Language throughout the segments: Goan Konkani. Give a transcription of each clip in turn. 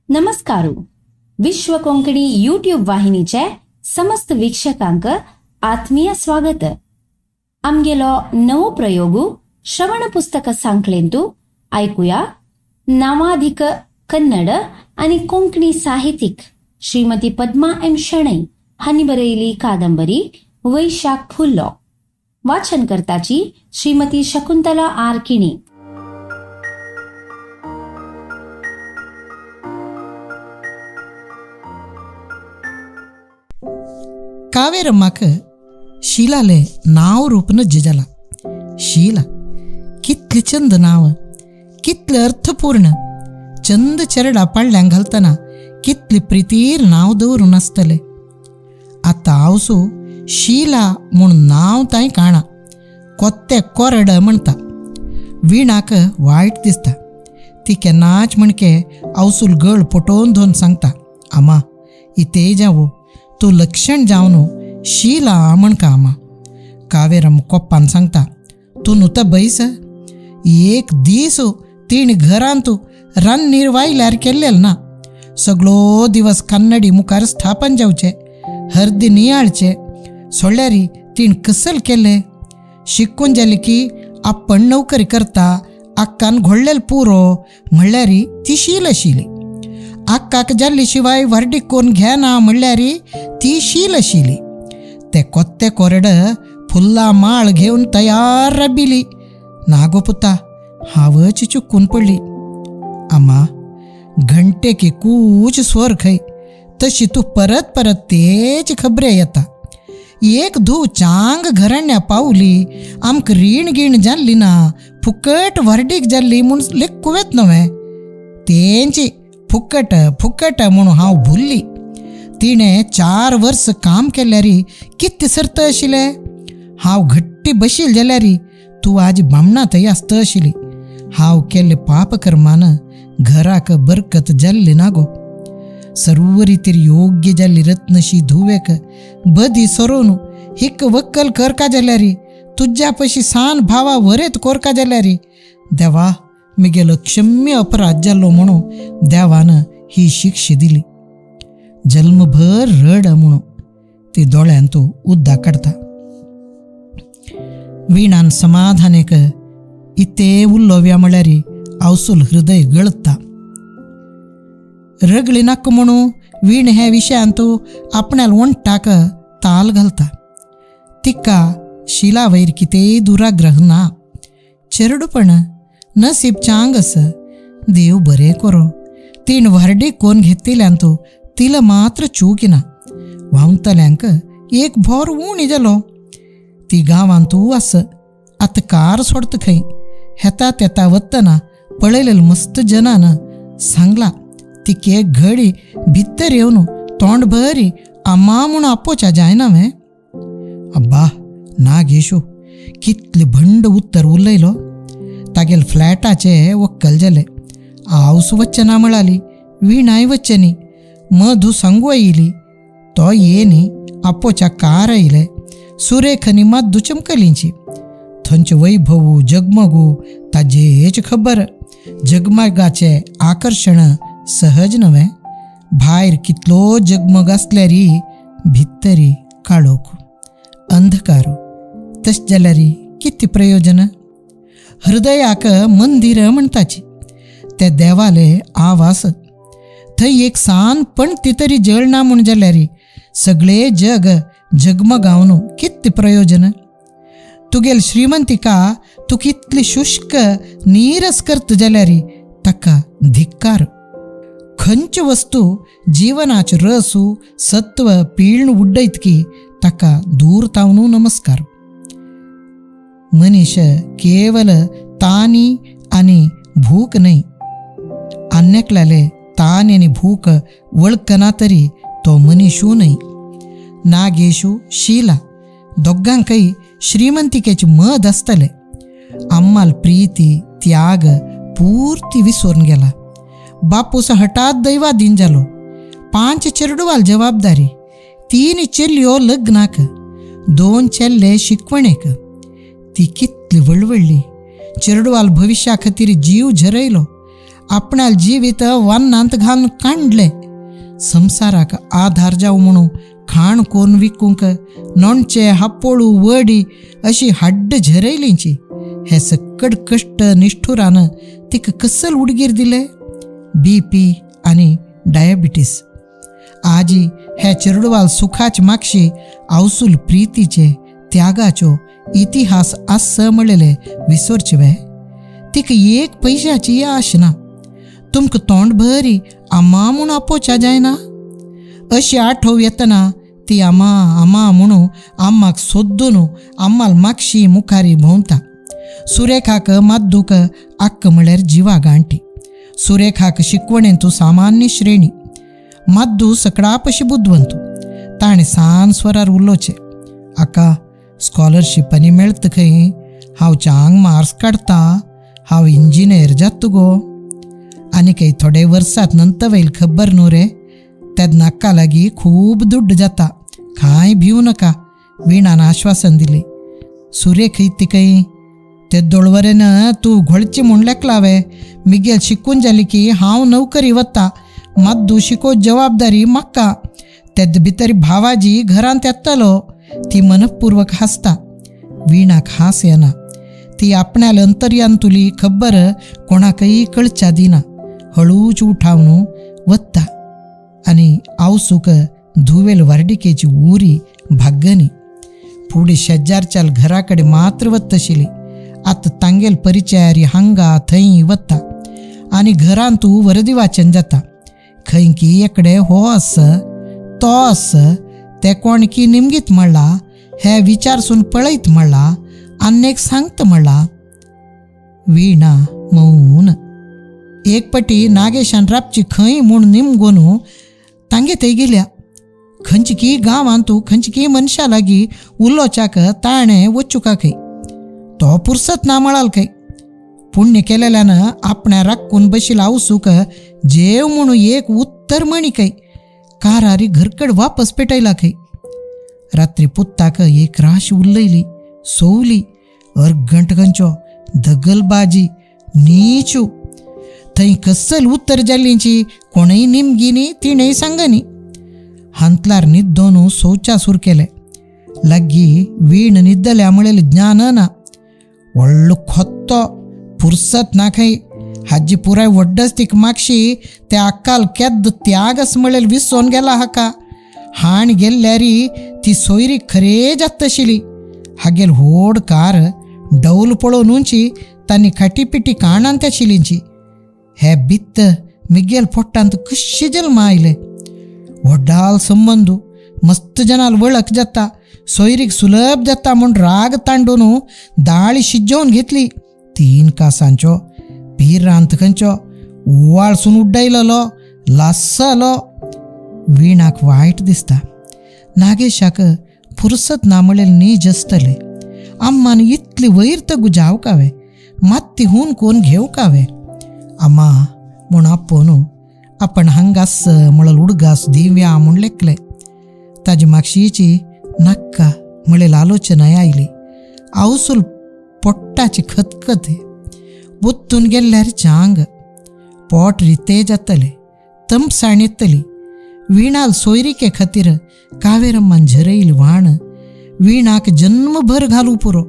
नमस्कार. विश्व कोंकणी यूट्यूब वाहिनीचे समस्त वीक्षकांक आत्मीय स्वागत. आमगेलो नवो प्रयोगू श्रवण पुस्तक सांखळेंतू आयकुया नावाधिक कन्नड आनी कोंकणी साहित्यिक श्रीमती पद्मा एम शणै हांणी बरयली कादंबरी वैशाख फुल्लो. वाचन करताची श्रीमती शकुंतला आर किणी. कावेरम्माक शीलाले नाव रूप नज्ज जाला. शीला कितले चंद नाव, कितले अर्थपूर्ण. चंद चेरडा पाडल्यांक घालतना कितले प्रितीर नांव दवरून आसतले. आतां आवसू शीला म्हूण नांव तांय काणा, कोत्ते कोरड म्हणटा. विणाक वायट दिसता. ती केन्नाच म्हणके आवसूल गळ पटोवन धोन सांगता, आमा इते जावो तूं लक्षण जावन शीला म्हणका आमा. कावेरम कोप्पान सांगता, तूं नुता बैस. एक दीस तिणें घरांत रान्नीर वायल्यार केल्लेल ना. सगळो दिवस कन्नडी मुखार स्थापन जावचे, हर्दी नियाळचे. सोडल्यारी तिणें कसल केलें. शिकून जाली की आपण नोकरी करता, आक्कान घोडलेल पुरो म्हणल्यारी ती शील आशिल्ली. आक्काक जाल्ली शिवाय व्हरडीक कोण घेना म्हणल्यारी ती शील आशिल्ली. ते कोत्ते कोरड फुल्ला माळ घेवन तयार राबिली. ना गो पुता, हांवच चुकून पडली. आमा घंटे की कूच स्वर खंय, तशी तूं परत परत तेच खबरे येता. एक धूव चांग घराण्या पावली, आमकां रीण गीण जाल्ली ना, फुकट व्हरडीक जाल्ली म्हूण लेखुवेत न्हय. तेंची फुकट फुकट म्हणून हांव भुल्ली. तिणें 4 वर्स काम केल्यारी कितें सर्त आशिल्लें. हांव घट्टी बशील जाल्यारी तूं आज बामणा थंय आसता आशिल्ली. हांव केल्ले पाप कर्मान घराक बरकत जाल्ली ना गो. सर्व रितीर योग्य जाल्ली रत्नशी धुवेक बदी सरोवन हिक वक्कल करका जाल्यारी, तुज्या पशी सान भावा वरेत कोरका जाल्यारी, देवा मिगेलो क्षम्य अपराध जाल्लो म्हणून देवान ही शिक्षा दिली. जल्मभर रड म्हणून ती दोळ्यांत उद्दा काडटा. विणान समाधानेक इते उल्लोव्या म्हळ्यारी आवसूल हृदय गळता. रगली नाक म्हणून वीण ह्या विशयांत आपणाल वणटाक ताल घालता. तिका शिला वयर कितेंय दुराग्रह ना. चेरडूपण नसीब चांग आस, देव बरें करो. तीण व्हरडीक कोण घेतिल्ल्यान तो तिला मात्र चूक ना. व्हांवतल्यांक एक भोर उणी जालो. ती गांवांतू आस, आतां कार सोडता खंय. हेता तेता वतना पळयलेल मस्त जनान सांगला, तिका एक घडी भितर येवन तोंड बरी आमा म्हूण आपोवच्या जायना वें. अब्बा ना घेशू, कितले भंड उत्तर उलयलो. तागेल फ्लॅटाचे वक्कल जाले. आवस वच्चें ना म्हळाली, विणाय वच्चें न्ही. मधू सांगू आयली, तो ये न्ही. आपोच्या कार आयले. सुरेख आनी मधू चमकलींची. थंयचें वैभवू जगमगू ताजेच खबर. जगमगाचें आकर्शण सहज न्हय. भायर कितलो जगमग आसल्यारी भितरी काळोख अंधकार. तशें जाल्यारी कितें प्रयोजन. हृदयाक मंदिर म्हणटाची, ते देवाले आवास. थंय एक सान पणती तरी जळना म्हूण जाल्यारी सगळे जग जगमगावन कितें प्रयोजन. तुगेल श्रीमंतिका तूं कितली शुष्क नीरस करता जाल्यारी ताका धिक्कार. खंयच्यो वस्तू जिवनाचे रसू सत्व पीळून उड्डयत की ताका दूर तावनू नमस्कार. मनीस केवल तानी आनी भूक न्हय, आन्यकल्याले तान आनी भूक वळखना तरी तो मनीशू न्हय. नागेशू शीला दोगांकय श्रीमंतिकेचे मद आसतले. आम्माल प्रीती त्याग पूर्ती विसरून गेला. बापूस हठात दैवाधीन जालो. 5 चेरडुवाल जबाबदारी, 3 चेल्यो लग्नाक, 2 चेल्ले शिकवणेक. ती कितली वळवळली. चेरडुवाल भविश्या खातीर जीव झरयलो. आपणाल जिवीत वन्नांत घालून कांडले. संवसाराक आधार जावं म्हणून खाण कोरून विकूंक नोणचे हापोळू वडी अशी हड्ड झरयलींची. हे सकड कश्ट निष्ठुरान तिका कसल उडगीर दिले. बीपी आनी डायबिटीस. आजी हे चेरडुवाल सुखाच मागशी आवसूल प्रितीचे त्यागाचो इतिहास आस म्हणलेले विसरचे वे. तिका एक पयशाची आश ना. तुमकां तोंड भरी आमा म्हूण आपोवच्या जायना. अशी आठव येतना ती आमा आमा म्हणून आम्माक सोद्दून आम्माल मागशी मुखारी भोंवता. सुरेखाक माद्दूक अक्क म्हळ्यार जिवा गांठी. सुरेखाक शिकवणेंतू सामान्य श्रेणी. माद्दू सकडापशी बुदवंतू. ताणें सान स्वरार उलोवचें, आका स्कॉलरशीप आनी मेळत खंय, हांव चांग मार्क्स काडटा, हांव इंजिनियर जात गो. आनी काही थोडे वर्सात नंतर वयल खबर न्हू रे, तेन्ना नाका लागीं खूब दुड्ड जाता, कांय भिवू नाका, विणान आश्वासन दिलें. सुरेख तिकय ते दोळवरेन तूं घोळची म्हूण लेखलावे, मिगेल शिकून जाली की हांव नोकरी वता, माद्दू शिको जबाबदारी म्हाका, तेद भितर भावाजी घरांत येतलो. ती मनपूर्वक हासता. विणाक हास येना. ती आपण्याल अंतर्यांतुली खबर कोणाकय कळच्या दिना. हळूच उठावन वत्ता आनी आवसूक धुवेल व्हार्डिकेची उरी भाग्गनी. फुडें शेजारच्या घराकडे मात्र वत्तशिली. आतां तांगेल परिचयारी हांगा थंय वता आनी घरांतू वरदी वाचन जाता. खंय की एकडे हो आस तो आस, ते कोण की निमगीत म्हणला, हे विचारसून पळयत म्हणला, आन्नेक सांगत म्हणला. वीणा मौन. एक पटी नागेशान राबची खंय म्हूण निमगोन तांगे थंय गेल्या. खंयची की गांवांतू खंयची की मनशा लागीं उलोवच्याक ताणें वचुका खंय, तो पुरसत ना म्हळाल खंय. पुण्य केलेल्यान आपण्या राखून बशील आवसूक जेव म्हणून एक उत्तर म्हणी खंय. कारारी घरकड वापस पेटयला खंय. रात्री पुत्ताक एक राश उलयली सोवली, अर्गंट खंयचो दगलबाजी नीचू. थंय कसल उत्तर जाल्लींची कोणय निमगिनी तिणेय सांगनी. हांतलार न्हिदोन सोवच्या सूर केले. लागीं वीण न्हिदल्या म्हणलेलें ज्ञान ना. व्हडलो खोत्तो फुरसत ना खंय. हाजी पुराय वड्डच तिका मागशी त्या अक्काल केद्द त्यागस म्हणलेल विसोन गेला हाका. हाण गेल्ल्यारी ती सोयरी खरे जातशिली. हागेल व्हड कार डौल पळोवन उंची तांणी खाटीपिटी काणांत आशिल्लींची. हे बित्त मिगेल पोट्टांत कश्शे जल्मा आयले. व्हडाल संबंदू मस्त जनाल वळख जाता, सोयरीक सुलभ जाता म्हूण राग तांडून दाळी शिजोवन घेतली. 3 कासांचो पिरांत खंयचो उवाळसून उड्डायलेलो लासलो. विणाक वायट दिसता. नागेशाक फुरसत ना म्हणलें नीज आसतलें. अम्मान इतली वयर तर गुजाव कावे, मात्ती हून कोण घेवं कावे. अम्मा म्हूण आपोवन आपण हांगास म्हणल उडगास दिव्या म्हूण लेखलें. ताजी मागशीची नाक्का म्हणलेल आलोचनाय आयली. आवसूल पोट्टाची खतखत बुत्तून गेल्यार चांग पोट रिते जातलें, तंपसाण येतली. विणाल सोयरिके खातीर कावेरम्मान झरयली व्हाण. विणाक जन्मभर घालू पुरो.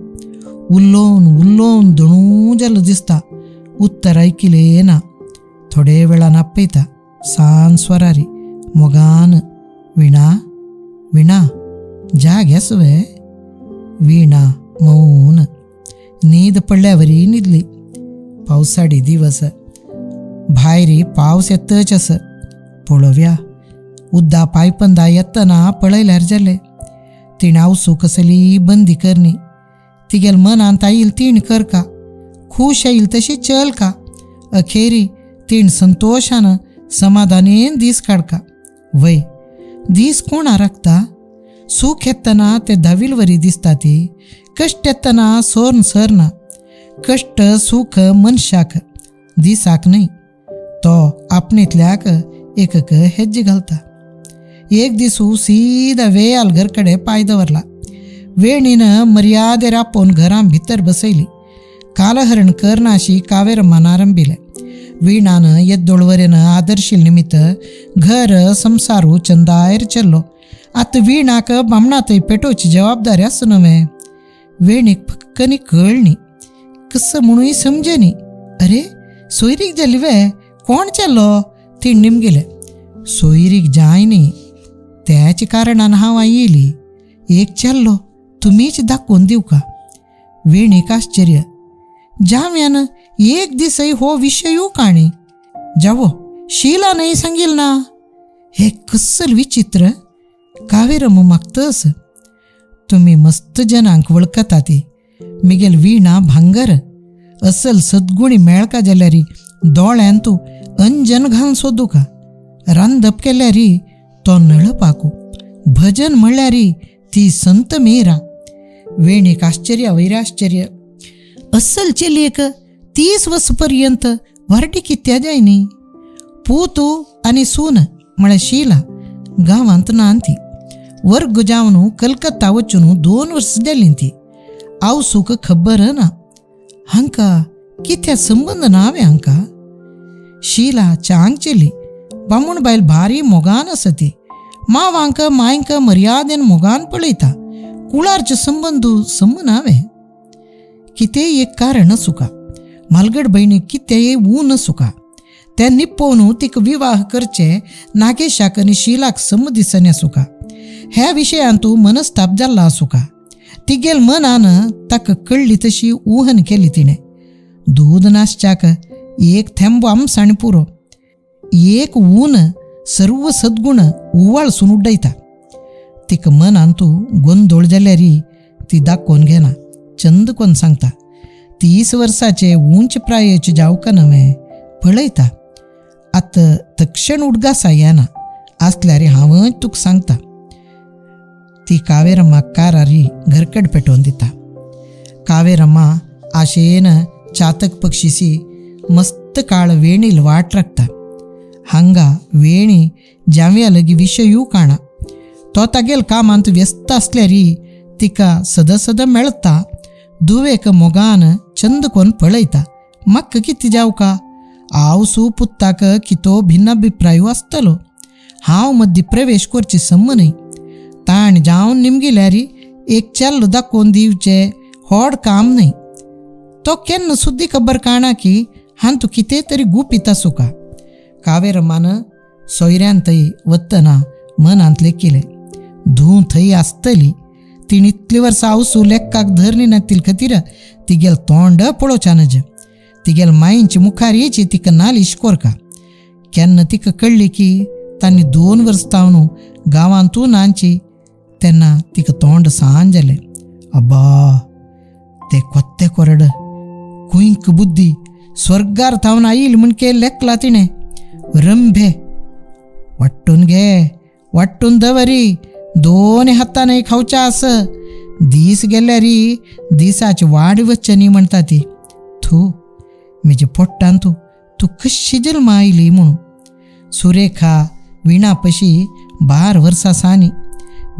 उलोवन उलोवन दणू जालो दिसता. उत्तर आयकिलें येना. थोडे वेळान आपयता सान स्वरारी मोगान, विणा विणा जाग येस वे. विणा मौन. न्हीद पडल्यावरी न्हिदली. पावसाडी दिवस, भायरी पावस येतच आस. पळोवया उद्दा पायपंदा येतना पळयल्यार जालें. तिणें आवसू कसली बंदी करनी. तिगेल मनांत आयल तीण कर का, खूश आयल तशी चल का. अखेरी तीण संतोशान समाधानेन दीस काडका. वय दीस कोण आराखता. सूख येतना ते धाविलवरी दिसता ती, कश्ट येतना सोर्न सरना. कश्ट सूख मनशाक दिसाक न्हय, तो आपणेंतल्याक एक हेज्जे घालता. एक दिसू सीधा वेयाल घरकडे पाय दवरला. वेणीन मर्यादेर आपोवन घरां भितर बसयली. कालहरण करनाशी कावेरम्मान आरंभिलें. वीणान येद्दोळवरेन आदर्शील निमित्त घर संसारू चंदायर चल्लो. आतां वीणाक बामणातय पेटोवची जबाबदारी आसा न्हय. वेणीक फक्कनी कळनी कसं म्हणूय समजनी. अरे सोयरीक जाली वे कोण चल्लो ती निमगेले. सोयरीक जायनी त्याच कारणान हांव आयली. एक चल्लो तुमीच दाखोवन दिवका. वेणीक आश्चर्य. जाव्यान एक दिसय हो विशयूय काणी जावो शीला न्हय सांगील ना. हे कसल विचित्र. कावेरम मागतस तुमी मस्त जनांक वळखता ती. मिगेल वीणा भांगर असल सद्गुणी मेळका जाल्यारी दोळ्यान तूं अंजन घालून सोदूका. रांदप केल्यारी तो नळपाकू. भजन म्हणल्यारी ती संत मीरा. वेणीक आश्चर्य वैराश्चर्य. असल चेलयेक 30 वर्स पर्यंत व्हारडी कित्या जायनी. पूत आनी सून म्हळ्यार शीला गांवांत ना ती. वर्ग जावन कलकत्ता वचून 2 वर्स जालीं ती. आवसूक खबर ना. हांकां कित्या संबंद ना हांवें हांकां. शीला चांग चेली. बामूण बायल भारी मोगान आसा ती. मावांक मांयक मर्यादेन मोगान पळयता. कुळारचे संबंद समन हांवें. कितेंय एक कारण आसूका. म्हालगड भयणीक कितेंय ऊन आसूका. तें निपोवन तिका विवाह करचे नागेशाक आनी शीलाक सम दिसना आसूका. ह्या विशयांत मनस्ताप जाल्लो आसूका. तिगेल मनान ताका कळ्ळी तशी ऊहन केली तिणें. दूद नासच्याक एक थेंबो आमसाण पुरो. एक ऊन सर्व सद्गुण उवाळसून उड्डयता. तिका मनांतू गोंदोळ जाल्यारी ती दाखोवन घेना. चंद कोण सांगता. 30 वर्साचे उंच प्रायेचे जावका नवें पळयता. आतां तक्षण उडगासा येना आसल्यार हांवच तुका सांगता. ती कावेरम्माक कारारी घरकड पेटोवन दिता. कावेरम्मा आशेन चातक पक्षीसी मस्त काळ वेणील वाट राखता. हांगा वेणी जाव्या लगी विशयूय काणा. तो तागेल कामांत व्यस्त आसल्यारी तिका सदा सदा मेळता. दुवेक मोगान चंद कोन पळयता. म्हाका कितें जावका. आवसू पुत्ताक कितो भिन्नाभिप्राय आसतलो. हांव मद्दी प्रवेश करची सम न्हय. ताण जावन निमगिल्यारी एक चेल्लो दाखोवन दिवचें व्हड काम न्हय. तो केन्ना सुद्दी खबर काणा की हांतू कितें तरी गुपीत आसूका. कावेरम्मान सोयऱ्यान थंय वतना मनांत लेखिलें धूव थंय आसतली. तिणें इतलीं वर्सां आवसू लेक्काक धरली नातील खातीर तिगेल तोंड पळोवच्या नज. तिगेल मांयचे मुखार येची तिका नालिश कोरका. केन्ना तिका कळ्ळी की तांणी 2 वर्स तावन गांवांतू नांची तेन्ना तिका तोंड सान जालें. अब्बा ते कोत्ते कोरड कुंक बुद्धी स्वर्गार थावन आयली म्हणके लेखला तिणें. रंभे वाट्टून घे वाट्टून दवरी 2 हातान खावच्या आस. दीस गेल्यारी दिसाची वाड वचचे न्ही म्हणटा ती. थू म्हजे पोट्टान तूं तूं कशी जल्मा आयली म्हणून. सुरेखा विणा पशी 12 वर्सां सानी.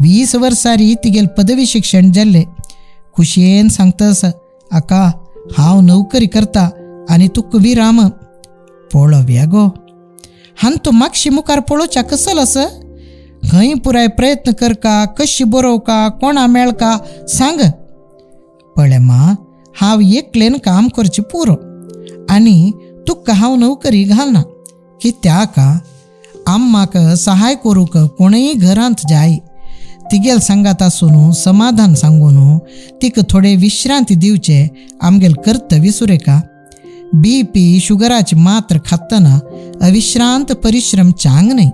20 वर्सांरी तिगेल पदवी शिक्षण जाल्लें. खुशयेन सांगता आसा आका हांव नोकरी करता आनी तुका विराम. पळोवया गो हांतू मागशी मुखार पळोवच्या कसल आसा. खंय पुराय प्रयत्न करका कशी बरोवका कोणा मेळका सांग. पळय मा हांव एकलेन काम करचें पुरो आनी तुका हांव नोकरी घालना. कित्याक आम्माक सहाय करूंक कोणूय घरांत जाय. तिगेल सांगात आसून समाधान सांगून तिका थोडे विश्रांती दिवचे आमगेल कर्तव्य सुरेखा. बी पी शुगराची मात्र खातना अविश्रांत परिश्रम चांग न्हय.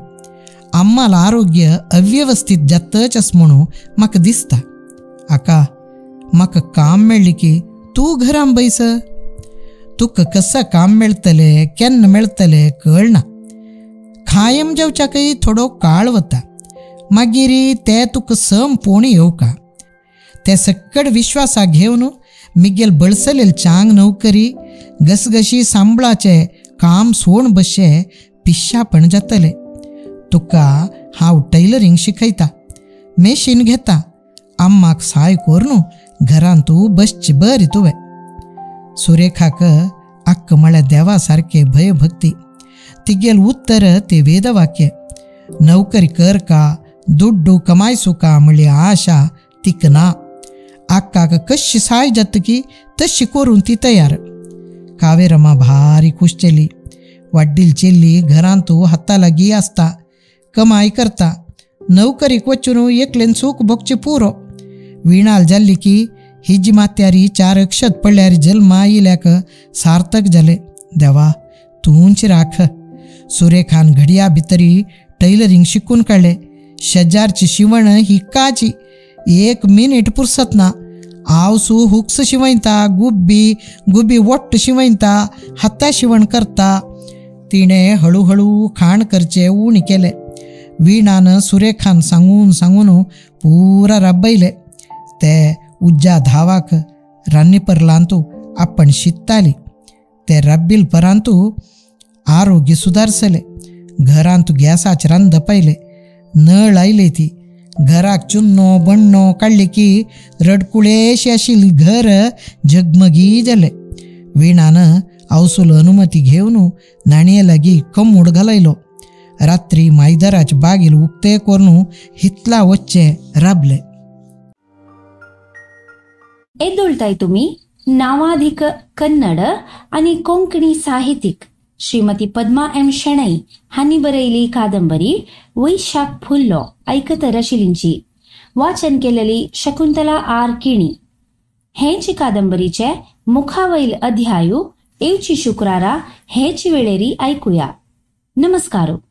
आम्हाला आरोग्य अव्यवस्थित जातच आस म्हणून म्हाका दिसता. आका म्हाका काम मेळ्ळें की तूं घरान बैस. तुका कसं काम मेळटलें केन्ना मेळटलें कळना. कायम जावच्याकय थोडो काळ वता. मागीर ते तुका सम पोणी येवका. ते सक्कड विश्वासा घेवन मिगेल बळसलेल चांग नोकरी घसघशी सांबळाचे काम सोड बसचे पिश्यापण जातलें. तुका हांव टेलरींग शिकयता मेशीन घेता. अम्माक साय करून घरांत तूं बसची बरी तुवें. सुरेखाक अक्क म्हळ्यार देवा सारके भयभक्ती. तिगेल उत्तर ते वेदवाक्य. नौकरी कर का दुड्डू कमायसू का म्हणली आशा तिक ना. आक्काक कशी साय जातकी तशी करून ती तयार. कावेरम्मा भारी खुश चेली. वाड्डील चेल्ली घरांतू हाता लागीं आसता, कमाय करता, नौकरीक वचून एकलेन सूख भोगचे पुरो. विणाल जाल्ली की हिजी मात्यारी चार अक्षत पडल्यार जल्मा आयिल्याक सार्थक जाले. देवा तूंच राख. सुरेखान घडया भितरी टेलरिंग शिकून काडले. शेजारची शिवण ही काची एक मिनिट पुरसत ना. आवसू हुक्स शिवयता, गुब्बी गुब्बी वट्ट शिवयता, हाता शिवण करता. तिणें हळूहळू खाण करचे उणी केले. वीणान सुरेखान सांगून सांगून पुरा राबयले. ते उज्जा धावाक रान्नी परलांतू आपण शित्ताली. ते रब्बील परांतू आरोग्य सुदारसले. घरांत गॅसाच रांद पयले, नळ आयले ती. घराक चुन्नो बण्णो काडले की रडकुळेशे आशिल्ली घर झगमगी जाले. वीणान आवसूल अनुमती घेवन न्हाणये लागीं कमूड घालयलो. रात्री मायदराच बागील उक्ते करून हितला वच्चे राबले. एदोळताय तुमी नावाधिक कन्नड आनी कोंकणी साहित्यिक श्रीमती पद्मा एम शेणै हांणी बरयली कादंबरी वैशाख फुल्लो ऐकतर आशिल्लींची. वाचन केलेली शकुंतला आर किणी. हेची कादंबरीचे मुखावैल अध्यायू येवची शुक्रारा हेची वेळेरी ऐकूया. नमस्कारो.